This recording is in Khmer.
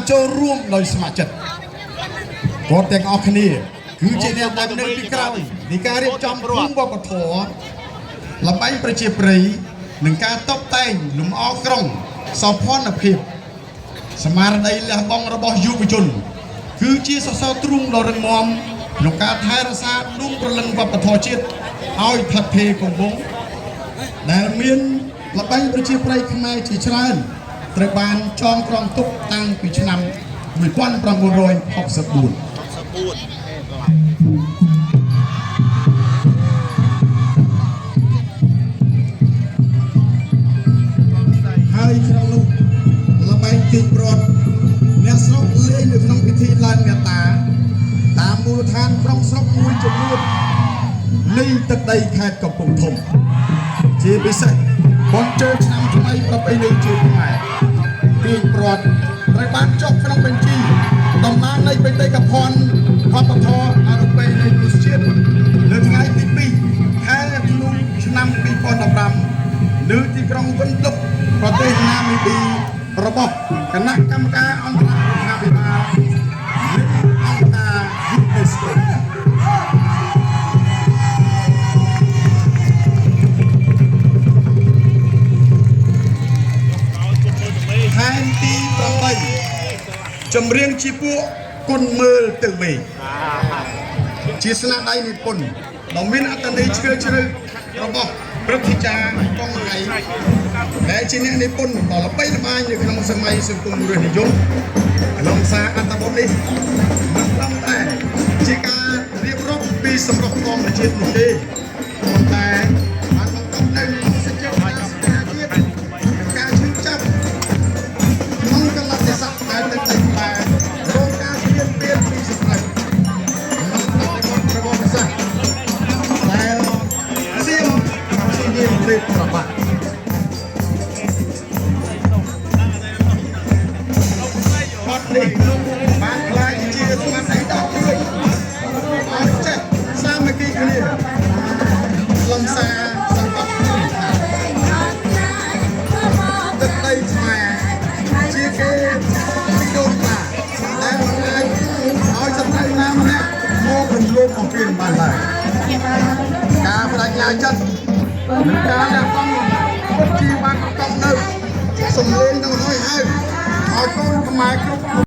ចូលរួមដោយស្ម័គ្រចិត្តគាត់ទាំងអស់គ្នាគឺជាអ្នកដែលនៅពីក្រោយនៃការរៀបចំភូមិវប្បធម៌ល្បែងប្រជាប្រិយនិងការតុបតែងលម្អក្រុងសោភ័ណភាព ស្មារតីលះបង់របស់យុវជន គឺជាសសរទ្រូងដ៏រឹងមាំក្នុងការថែរក្សាដួងព្រលឹងវប្បធម៌ជាតិឲ្យថិតថេរគង់វង្សដែលមានល្បែងប្រជាប្រិយខ្មែរជាច្រើនត្រូវបានចងក្រងទុកតាំងពីឆ្នាំ1964 ហើយក្នុងនោះល្បែងទីប្រត់អ្នកស្រុកលេងនៅក្នុងពិធីឡើងមេត្តាតាមមូលដ្ឋានក្នុងស្រុកមួយចំនួននៃទឹកដីខេត្តកំពង់ធំ ជាពិសេសបុណ្យចូលឆ្នាំថ្មីប្រពៃណីជាតិខ្មែរទាញប្រត់ត្រូវបានចុះក្នុងបញ្ជីតំណាងនៃបេតិកភណ្ឌវប្បធម៌អរូបីនៃមនុស្សជាតិនៅថ្ងៃទី2ខែធ្នូឆ្នាំ2015នៅទីក្រុងវិនឌុកប្រទេសណាមីប៊ីរបស់គណៈកម្មការអន្តររដ្ឋាភិបាលនិងអង្គការ UNESCO។ ផែនទី8ចម្រៀងជាពួកគុណមើលទៅមេឃជាស្នាដៃនិពន្ធដ៏មានអត្ថន័យជ្រាលជ្រៅរបស់ព្រឹទ្ធាចារ្យកងហៃដែលជាអ្នកនិពន្ធដ៏ល្បីល្បាញនៅក្នុងសម័យសង្គមរាស្ត្រនិយមក្នុងសារអត្ថបទនេះមិនត្រឹមតែជាការរៀបរាប់ពីសម្រស់ធម្មជាតិនោះទេប៉ុន្តែបានបង្កប់នូវសច្ចធម៌ស្នេហាជាតិនិងការឈឺចាប់ ក្នុងកលៈទេសៈដែលទឹកដីខ្មែររងការឈ្លានពានពីសត្រូវក្នុងបដិបត្តិប្រវត្តិសាស្ត្រដែលសៀមព្យាយាមលេបត្របាក់បទនេះបានក្លាយជាស្មារតីដ៏ជួយឲ្យចេះសាមគ្គីគ្នាលំសារសង្កត់ខ្លួនថាទឹកដីខ្មែរជាគេពីដូនតាដែលមិនអាចឲ្យសត្រូវណាម្នាក់មករំលោភបំពានបានឡើយការបដិញ្ញាចិត្តនិងការលះបង់ពិតជាបានបង្កប់នៅសំឡេងទាំងរយហៅឲ្យកូនខ្មែរគ្រប់